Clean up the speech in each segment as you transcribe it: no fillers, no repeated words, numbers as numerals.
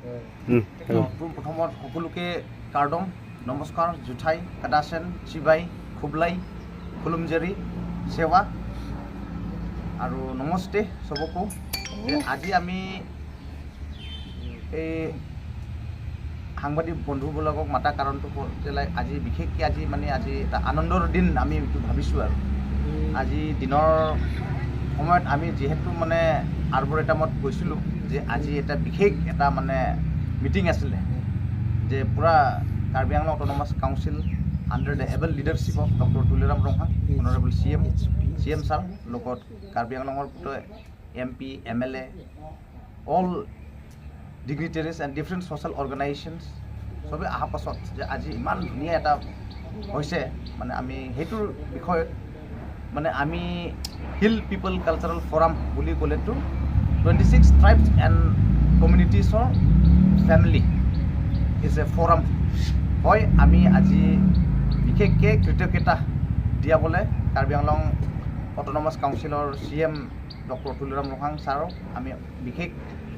প্ৰথমত সকলোকে কাৰ্ডম নমস্কাৰ, জুঠাই, কাদাচেন, চিবাই, খুবলাই, খুলুমজেৰি, সেৱা আৰু নমস্তে চবকো। যে আজি আমি এই সাংবাদিক বন্ধুবিলাকক মাতা কাৰণটো হ'ল যে লাইক আজি বিশেষকৈ আজি মানে আজি এটা আনন্দৰ দিন আমি এইটো ভাবিছোঁ। আৰু আজি দিনৰ সময়ত আমি যিহেতু মানে আৰ্বৰেটামত গৈছিলোঁ যে আজি এটা বিশেষ এটা মানে মিটিং আছিলে যে পূৰা Karbi Anglong Autonomous Council under the able leadership of Doctor Tuliram Ronghang, Honourable CM, CM sir লগত কাৰ্বি আংলঙৰ MP, MLA, all dignitaries and different social organizations চবেই অহা পাছত যে আজি ইমান ধুনীয়া এটা হৈছে, মানে আমি সেইটোৰ বিষয়ত মানে আমি হিল পিপল কালচাৰেল ফৰাম বুলি ক'লেতো 26 ট্ৰাইবছ এণ্ড কমিউনিটিছৰ ফেমিলি is a forum হয়। আমি আজি বিশেষকৈ কৃতজ্ঞতা দিয়াবলৈ কাৰ্বি আংলং অট'নমাছ কাউন্সিলৰ C M doctor Tuliram Ronghang ছাৰক আমি বিশেষ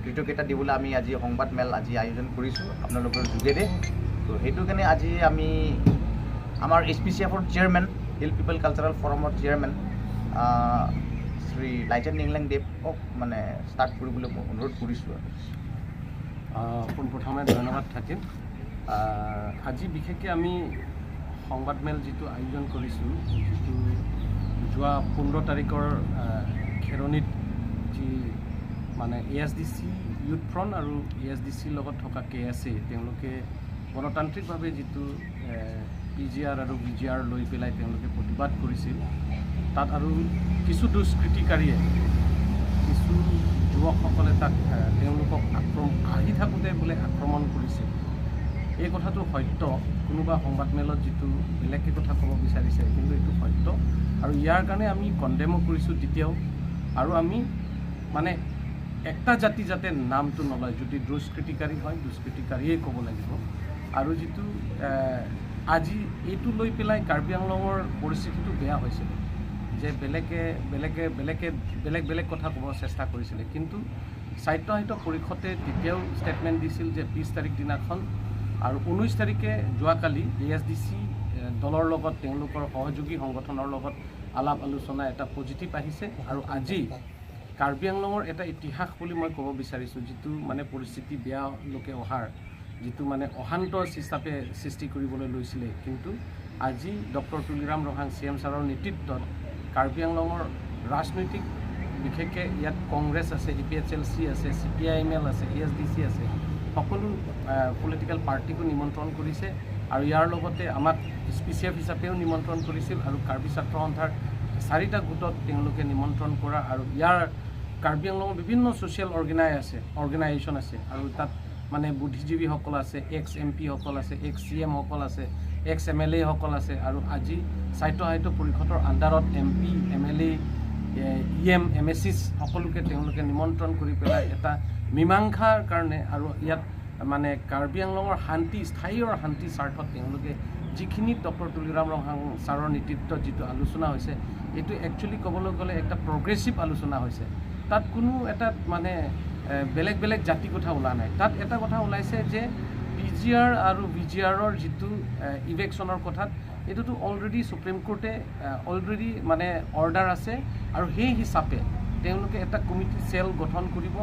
কৃতজ্ঞতা দিবলৈ আমি আজি সংবাদ মেল আজি আয়োজন কৰিছোঁ আপোনালোকৰ যোগেৰে। তো সেইটো কাৰণে আজি আমি আমাৰ এইচ পি চি এফৰ চেয়াৰমেন, হিল পিপল কালচাৰেল ফৰামৰ চেয়াৰমেন শ্ৰী লাইচেন নিংলেং দেৱক মানে ষ্টাৰ্ট কৰিবলৈ মই অনুৰোধ কৰিছোঁ। আৰু পোনপ্ৰথমে ধন্যবাদ থাকিল। আজি বিশেষকৈ আমি সংবাদমেল যিটো আয়োজন কৰিছোঁ, যিটো যোৱা 15 তাৰিখৰ খেৰণিত যি মানে A S D C youth front আৰু এ এছ ডি চিৰ লগত থকা কে এছ এ, তেওঁলোকে গণতান্ত্ৰিকভাৱে যিটো পি জি আৰ আৰু বি জি আৰ লৈ পেলাই তেওঁলোকে প্ৰতিবাদ কৰিছিল, তাত আৰু কিছু দুষ্কৃতিকাৰীয়ে, কিছু যুৱকসকলে তাত তেওঁলোকক আহি থাকোঁতে বোলে আক্ৰমণ কৰিছিল। এই কথাটো সত্য। কোনোবা সংবাদমেলত যিটো বেলেগকৈ কথা ক'ব বিচাৰিছে, কিন্তু এইটো সত্য আৰু ইয়াৰ কাৰণে আমি কণ্ডেমো কৰিছোঁ তেতিয়াও। আৰু আমি মানে একটা জাতি যাতে নামটো নলয়, যদি দুষ্কৃতিকাৰী হয় দুষ্কৃতিকাৰীয়ে ক'ব লাগিব। আৰু যিটো আজি এইটো লৈ পেলাই কাৰ্বি আংলঙৰ পৰিস্থিতিটো বেয়া হৈছিলে যে বেলেগে বেলেগে বেলেগে বেলেগ বেলেগ কথা ক'ব চেষ্টা কৰিছিলে, কিন্তু স্বায়ত্ত শাসিত পৰিষদে তেতিয়াও ষ্টেটমেণ্ট দিছিল যে 20 তাৰিখ দিনাখন আৰু 19 তাৰিখে যোৱাকালি এ এছ ডি চি দলৰ লগত, তেওঁলোকৰ সহযোগী সংগঠনৰ লগত আলাপ আলোচনা এটা পজিটিভ আহিছে। আৰু আজি কাৰ্বি আংলঙৰ এটা ইতিহাস বুলি মই ক'ব বিচাৰিছোঁ, যিটো মানে পৰিস্থিতি বেয়া লোকে অহাৰ যিটো মানে অশান্ত হিচাপে সৃষ্টি কৰিবলৈ লৈছিলে, কিন্তু আজি doctor Tuliram Ronghang C M ছাৰৰ নেতৃত্বত কাৰ্বি আংলঙৰ ৰাজনৈতিক, বিশেষকৈ ইয়াত কংগ্ৰেছ আছে, A P H L C আছে, C P I am L আছে, এ এছ ডি চি আছে, সকলো পলিটিকেল পাৰ্টিকো নিমন্ত্ৰণ কৰিছে। আৰু ইয়াৰ লগতে আমাক এইচ পি চি এফ হিচাপেও নিমন্ত্ৰণ কৰিছিল আৰু কাৰ্বি ছাত্ৰ সন্থাৰ চাৰিটা গোটত তেওঁলোকে নিমন্ত্ৰণ কৰা। আৰু ইয়াৰ কাৰ্বি আংলঙৰ বিভিন্ন ছ'চিয়েল অৰ্গেনাইজেশ্যন আছে আৰু তাত মানে বুদ্ধিজীৱীসকল আছে, এক্স এম পিসকল আছে, এক্স চি এমসকল আছে, এক্স এম এল এসকল আছে। আৰু আজি স্বায়ত্ত শাসিত পৰিষদৰ আণ্ডাৰত MP, MLA, EM, M A Cs সকলোকে তেওঁলোকে নিমন্ত্ৰণ কৰি পেলাই এটা মীমাংসাৰ কাৰণে আৰু ইয়াত মানে কাৰ্বি আংলঙৰ শান্তি, স্থায়ী আৰু শান্তি স্বাৰ্থত তেওঁলোকে যিখিনি ডক্টৰ তুলিৰাম ৰংহাং ছাৰৰ নেতৃত্বত যিটো আলোচনা হৈছে, এইটো একচুৱেলি ক'বলৈ গ'লে এটা প্ৰগ্ৰেছিভ আলোচনা হৈছে। তাত কোনো এটা মানে বেলেগ বেলেগ জাতি কথা ওলোৱা নাই। তাত এটা কথা ওলাইছে যে পি জি আৰ আৰু ভি জি আৰৰ যিটো ইভিকশ্যনৰ কথাত, এইটোতো অলৰেডি ছুপ্ৰিম কোৰ্টে অলৰেডি মানে অৰ্ডাৰ আছে আৰু সেই হিচাপে তেওঁলোকে এটা কমিটি চেল গঠন কৰিব।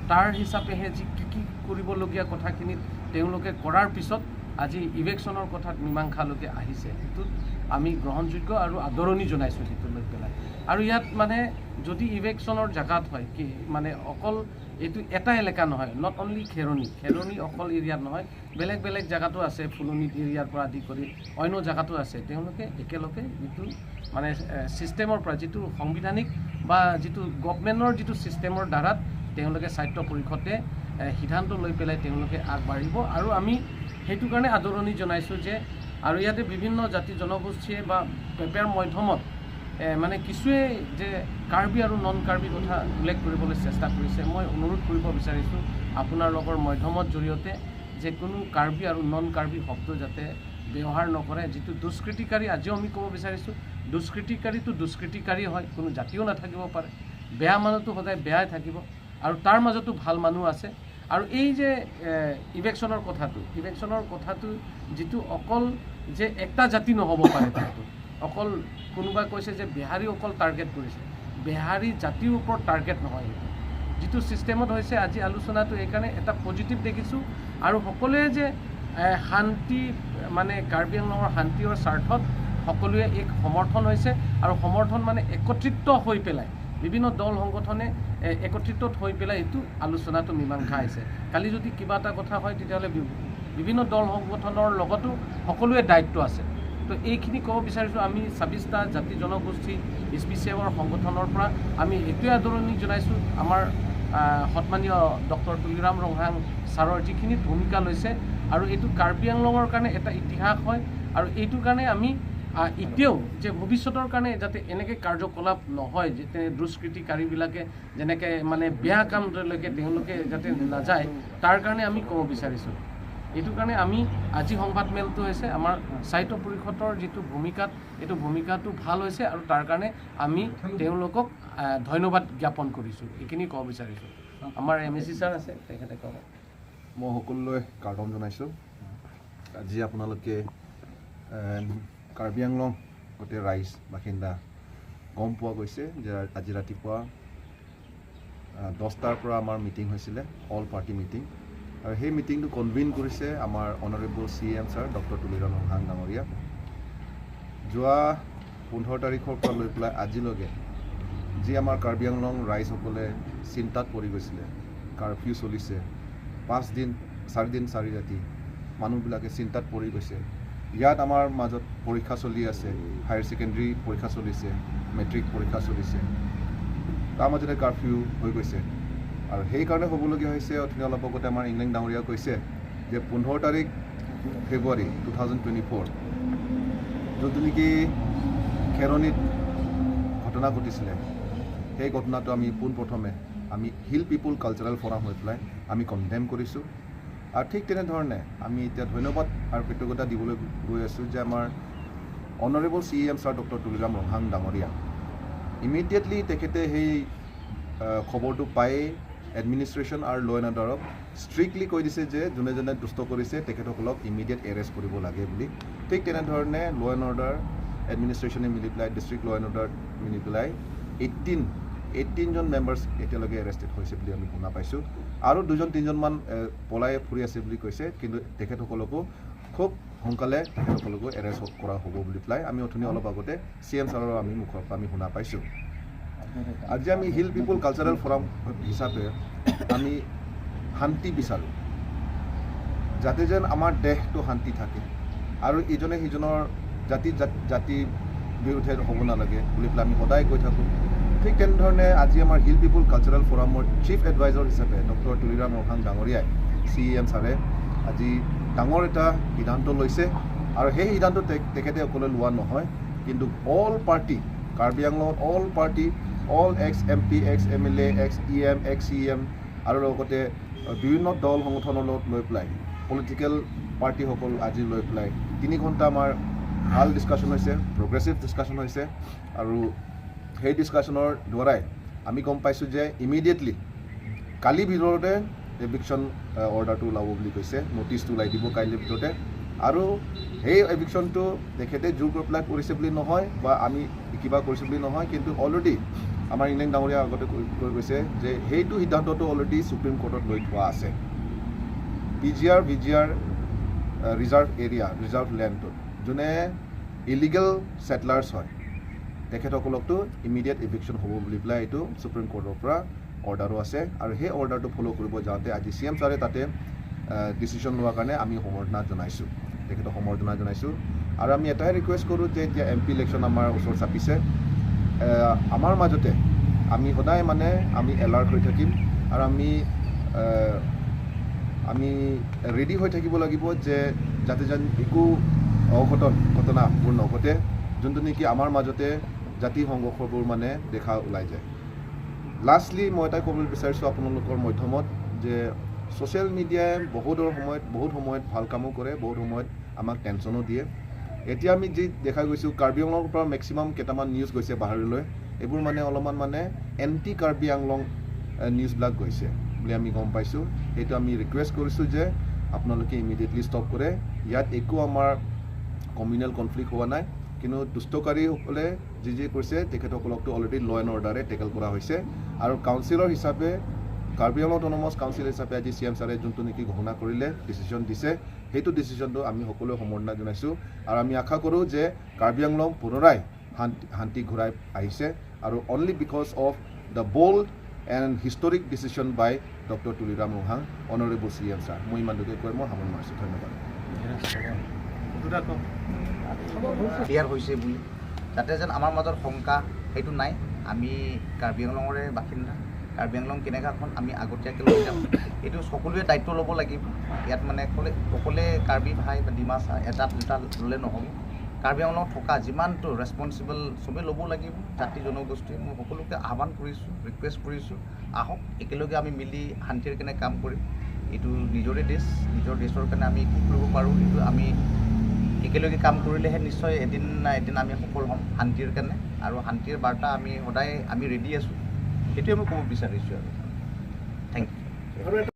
তাৰ হিচাপেহে যি কি কি কৰিবলগীয়া কথাখিনিত তেওঁলোকে কৰাৰ পিছত আজি ইভিকশ্যনৰ কথাত মীমাংসালৈকে আহিছে। সেইটোত আমি গ্ৰহণযোগ্য আৰু আদৰণি জনাইছোঁ সেইটো লৈ পেলাই। আৰু ইয়াত মানে যদি ইভিকশ্যনৰ জেগাত হয় কি মানে অকল এইটো এটা এলেকা নহয়, not only Kheroni, Kheroni অকল এৰিয়াত নহয়, বেলেগ বেলেগ জেগাতো আছে, ফুলনিত এৰিয়াৰ পৰা আদি কৰি অন্য জেগাতো আছে। তেওঁলোকে একেলগে যিটো মানে ছিষ্টেমৰ পৰা যিটো সাংবিধানিক বা যিটো গভমেণ্টৰ যিটো ছিষ্টেমৰ দ্বাৰাত তেওঁলোকে স্বায়ত্ত পৰিষদে সিদ্ধান্ত লৈ পেলাই তেওঁলোকে আগবাঢ়িব। আৰু আমি সেইটো কাৰণে আদৰণি জনাইছোঁ যে আৰু ইয়াতে বিভিন্ন জাতি জনগোষ্ঠীয়ে বা পেপাৰ মাধ্যমত মানে কিছুৱে যে কাৰ্বি আৰু নন কাৰ্বি কথা উল্লেখ কৰিবলৈ চেষ্টা কৰিছে, মই অনুৰোধ কৰিব বিচাৰিছোঁ আপোনালোকৰ মাধ্যমৰ জৰিয়তে যে কোনো কাৰ্বি আৰু নন কাৰ্বি শব্দ যাতে ব্যৱহাৰ নকৰে। যিটো দুষ্কৃতিকাৰী, আজিও আমি ক'ব বিচাৰিছোঁ, দুষ্কৃতিকাৰীটো দুষ্কৃতিকাৰী হয়, কোনো জাতিও নাথাকিব পাৰে। বেয়া মানুহটো সদায় বেয়াই থাকিব আৰু তাৰ মাজতো ভাল মানুহ আছে। আৰু এই যে ইভেকশ্যনৰ কথাটো যিটো অকল যে একটা জাতি নহ'ব পাৰে, তাতো অকল কোনোবা কৈছে যে বিহাৰী অকল টাৰ্গেট কৰিছে, বিহাৰী জাতিৰ ওপৰত টাৰ্গেট নহয়। সেইটো যিটো ছিষ্টেমত হৈছে আজি আলোচনাটো, এইকাৰণে এটা পজিটিভ দেখিছোঁ। আৰু সকলোৱে যে শান্তি, মানে কাৰ্বি আংলঙৰ শান্তিৰ স্বাৰ্থত সকলোৱে এক সমৰ্থন হৈছে আৰু সমৰ্থন মানে একত্ৰিত হৈ পেলাই বিভিন্ন দল সংগঠনে একত্ৰিত হৈ পেলাই এইটো আলোচনাটো মীমাংসা হৈছে। কালি যদি কিবা এটা কথা হয়, তেতিয়াহ'লে বিভিন্ন দল সংগঠনৰ লগতো সকলোৱে দায়িত্ব আছে। তো এইখিনি ক'ব বিচাৰিছোঁ। আমি 26টা জাতি জনগোষ্ঠী এছ পি চি এমৰ সংগঠনৰ পৰা আমি এইটোৱে আদৰণি জনাইছোঁ আমাৰ সন্মানীয় ডক্টৰ তুলিৰাম ৰংহাং ছাৰৰ যিখিনি ভূমিকা লৈছে। আৰু এইটো কাৰ্বি আংলঙৰ কাৰণে এটা ইতিহাস হয়। আৰু এইটোৰ কাৰণে আমি এতিয়াও যে ভৱিষ্যতৰ কাৰণে যাতে এনেকৈ কাৰ্যকলাপ নহয়, যে দুষ্কৃতিকাৰীবিলাকে যেনেকৈ মানে বেয়া কামলৈকে তেওঁলোকে যাতে নাযায়, তাৰ কাৰণে আমি ক'ব বিচাৰিছোঁ। এইটো কাৰণে আমি আজি সংবাদমেলটো হৈছে আমাৰ সাহিত্য পৰিষদৰ যিটো ভূমিকাত, এইটো ভূমিকাটো ভাল হৈছে আৰু তাৰ কাৰণে আমি তেওঁলোকক ধন্যবাদ জ্ঞাপন কৰিছোঁ। এইখিনি ক'ব বিচাৰিছোঁ। আমাৰ এম এ চি ছাৰ আছে, তেখেতে ক'ব। মই সকলোলৈ কাৰ্ডম জনাইছোঁ। আজি আপোনালোকে কাৰ্বি আংলং গোটেই ৰাইজ বাসিন্দা গম পোৱা গৈছে যে আজি ৰাতিপুৱা 10টাৰ পৰা আমাৰ মিটিং হৈছিলে, অল পাৰ্টি মিটিং। আৰু সেই মিটিংটো কনভিন কৰিছে আমাৰ honourable CM sir doctor Tuliram Ronghang ডাঙৰীয়া। যোৱা 15 তাৰিখৰ পৰা লৈ পেলাই আজিলৈকে যি আমাৰ কাৰ্বি আংলং ৰাইজসকলে চিন্তাত পৰি গৈছিলে, কাৰফিউ চলিছে 5 দিন, 4 দিন 4 ৰাতি, মানুহবিলাকে চিন্তাত পৰি গৈছে। ইয়াত আমাৰ মাজত পৰীক্ষা চলি আছে, হায়াৰ ছেকেণ্ডেৰী পৰীক্ষা চলিছে, মেট্ৰিক পৰীক্ষা চলিছে, তাৰ মাজতে কাৰফিউ হৈ গৈছে। আৰু সেইকাৰণে হ'বলগীয়া হৈছে। অথনি অলপ আগতে আমাৰ ইংলেণ্ড ডাঙৰীয়া কৈছে যে 15 তাৰিখ ফেব্ৰুৱাৰী 2024, যোনটো নেকি খেৰণিত ঘটনা ঘটিছিলে, সেই ঘটনাটো আমি পোনপ্ৰথমে আমি হিল পিপুল কালচাৰেল ফৰাম হৈ পেলাই আমি কণ্ডেম কৰিছোঁ। আৰু ঠিক তেনেধৰণে আমি এতিয়া ধন্যবাদ আৰু কৃতজ্ঞতা দিবলৈ গৈ আছোঁ যে আমাৰ honourable CM sir doctor Tuliram Ronghang ডাঙৰীয়া ইমিডিয়েটলি তেখেতে সেই খবৰটো পায়েই এডমিনিষ্ট্ৰেশ্যন আৰু ল এণ্ড অৰ্ডাৰক ষ্ট্ৰিক্টলি কৈ দিছে যে যোনে যোনে দুষ্ট কৰিছে, তেখেতসকলক ইমিডিয়েট এৰেষ্ট কৰিব লাগে বুলি। ঠিক তেনেধৰণে ল এণ্ড অৰ্ডাৰ এডমিনিষ্ট্ৰেশ্যনে মিলি পেলাই, ডিষ্ট্ৰিক্ট ল এণ্ড অৰ্ডাৰ মিলি পেলাই 18জন মেম্বাৰ্ছ এতিয়ালৈকে এৰেষ্টেড হৈছে বুলি আমি শুনা পাইছোঁ। আৰু দুজন তিনিজনমান পলাই ফুৰি আছে বুলি কৈছে, কিন্তু তেখেতসকলকো খুব সোনকালে তেখেতসকলকো এৰেষ্ট কৰা হ'ব বুলি পেলাই আমি অথনি অলপ আগতে চি এম ছাৰৰ আমি মুখৰ পৰা আমি শুনা পাইছোঁ। আজি আমি হিল পিপুল কালচাৰেল ফৰাম হিচাপে আমি শান্তি বিচাৰোঁ, যাতে যেন আমাৰ দেশটো শান্তি থাকে আৰু ইজনে সিজনৰ জাতি জাতি বিৰুদ্ধে হ'ব নালাগে বুলি পেলাই আমি সদায় কৈ থাকোঁ। ঠিক তেনেধৰণে আজি আমাৰ হিল পিপুল কালচাৰেল ফৰামৰ চিফ এডভাইজৰ হিচাপে ডক্টৰ তুলিৰাম ৰংহাং ডাঙৰীয়াই, চি এম ছাৰে আজি ডাঙৰ এটা সিদ্ধান্ত লৈছে। আৰু সেই সিদ্ধান্ত তেখেতে অকলে লোৱা নহয়, কিন্তু অল পাৰ্টি, কাৰ্বি আংলঙত all party, all ex MP, ex MLA, ex EM, ex CM আৰু লগতে বিভিন্ন দল সংগঠনৰ লগত লৈ পেলাই পলিটিকেল পাৰ্টিসকল আজি লৈ পেলাই 3 ঘণ্টা আমাৰ ভাল ডিছকাশ্যন হৈছে, প্ৰগ্ৰেছিভ ডিছকাশ্যন হৈছে। আৰু সেই ডিছকাশ্যনৰ দ্বাৰাই আমি গম পাইছোঁ যে ইমিডিয়েটলি কালিৰ ভিতৰতে এভিকশ্যন অৰ্ডাৰটো ওলাব বুলি কৈছে, ন'টিচটো ওলাই দিব কাইলৈৰ ভিতৰতে। আৰু সেই এভিকশ্যনটো তেখেতে জোৰ কৰি পেলাই কৰিছে বুলি নহয় বা আমি কিবা কৰিছোঁ বুলি নহয়, কিন্তু অলৰেডি আমাৰ ইংলেণ্ড ডাঙৰীয়া আগতে কৈ কৈ গৈছে যে সেইটো সিদ্ধান্তটো অলৰেডি ছুপ্ৰিম কোৰ্টত লৈ থোৱা আছে। PGR VGR reserve area, reserve লেণ্ডটোত যোনে ইলিগেল ছেটলাৰ্ছ হয়, তেখেতসকলকতো ইমিডিয়েট ইভিকশ্যন হ'ব বুলি পেলাই এইটো ছুপ্ৰিম কোৰ্টৰ পৰা অৰ্ডাৰো আছে। আৰু সেই অৰ্ডাৰটো ফ'ল' কৰিব যাওঁতে আজি চি এম ছাৰে তাতে ডিচিশ্যন লোৱাৰ কাৰণে আমি সম্বৰ্ধনা জনাইছোঁ, তেখেতক সম্বৰ্ধনা জনাইছোঁ। আৰু আমি এটাই ৰিকুৱেষ্ট কৰোঁ যে এতিয়া এম পি ইলেকশ্যন আমাৰ ওচৰ চাপিছে, আমাৰ মাজতে আমি সদায় মানে আমি এলাৰ্ট হৈ থাকিম আৰু আমি ৰেডি হৈ থাকিব লাগিব যে যাতে যেন একো অঘটন ঘটনাবোৰ নঘটে, যোনটো নেকি আমাৰ মাজতে জাতি সংঘৰ্ষবোৰ মানে দেখা ওলাই যায়। লাষ্টলি মই এটাই ক'বলৈ বিচাৰিছোঁ আপোনালোকৰ মাধ্যমত যে ছ'চিয়েল মিডিয়াই বহুতৰ সময়ত, বহুত সময়ত ভাল কামো কৰে, বহুত সময়ত আমাক টেনশ্যনো দিয়ে। এতিয়া আমি যি দেখা গৈছোঁ, কাৰ্বি আংলঙৰ পৰা মেক্সিমাম কেইটামান নিউজ গৈছে বাহিৰলৈ, এইবোৰ মানে অলপমান মানে এণ্টি কাৰ্বি আংলং নিউজবিলাক গৈছে। বুলি আমি গম পাইছোঁ। সেইটো আমি ৰিকুৱেষ্ট কৰিছোঁ যে আপোনালোকে ইমিডিয়েটলি ষ্টপ কৰে। ইয়াত একো আমাৰ কমিউনেল কনফ্লিক্ট হোৱা নাই। কিন্তু দুষ্টকাৰীসকলে যি যি কৰিছে, তেখেতসকলকতো অলৰেডি ল এণ্ড অৰ্ডাৰে টেকেল কৰা হৈছে। আৰু কাউন্সিলৰ হিচাপে, কাৰ্বি আংলং অট'নমাছ কাউন্সিল হিচাপে আজি চি এম ছাৰে যোনটো নেকি ঘোষণা কৰিলে, ডিচিশ্যন দিছে, সেইটো ডিচিশ্যনটো আমি সকলোৱে সম্বৰ্ধনা জনাইছোঁ। আৰু আমি আশা কৰোঁ যে কাৰ্বি আংলং পুনৰাই শান্তি ঘূৰাই আহিছে আৰু only because of the bold and historic decision by Doctor Tuliram Ronghang, honourable CM sir. মই ইমানটোকে কৈ মই সামৰণি মাৰিছোঁ। ধন্যবাদ। ক্লিয়াৰ হৈছে বুলি, যাতে যেন আমাৰ মাজত শংকা সেইটো নাই। আমি কাৰ্বি আংলঙৰে বাসিন্দা। কাৰ্বি আংলং কেনেকুৱাখন আমি আগতীয়াকৈ লৈ যাম, এইটো সকলোৱে দায়িত্ব ল'ব লাগিব। ইয়াত মানে অকলে অকলে কাৰ্বি ভাই বা ডিমাচা এটা দুটা ল'লে নহ'ব। কাৰ্বি আংলঙত থকা যিমানটো ৰেচপনচিবল চবেই ল'ব লাগিব, জাতি জনগোষ্ঠীয়ে। মই সকলোকে আহ্বান কৰিছোঁ, ৰিকুৱেষ্ট কৰিছোঁ, আহক, একেলগে আমি মিলি শান্তিৰ কাৰণে কাম কৰিম। এইটো নিজৰে দেশ, নিজৰ দেশৰ কাৰণে আমি কি কৰিব পাৰোঁ, এইটো আমি একেলগে কাম কৰিলেহে নিশ্চয় এদিন না এদিন আমি সফল হ'ম শান্তিৰ কাৰণে। আৰু শান্তিৰ বাৰ্তা আমি সদায় আমি ৰেডি আছোঁ, সেইটোৱে মই ক'ব বিচাৰিছোঁ আৰু thank U.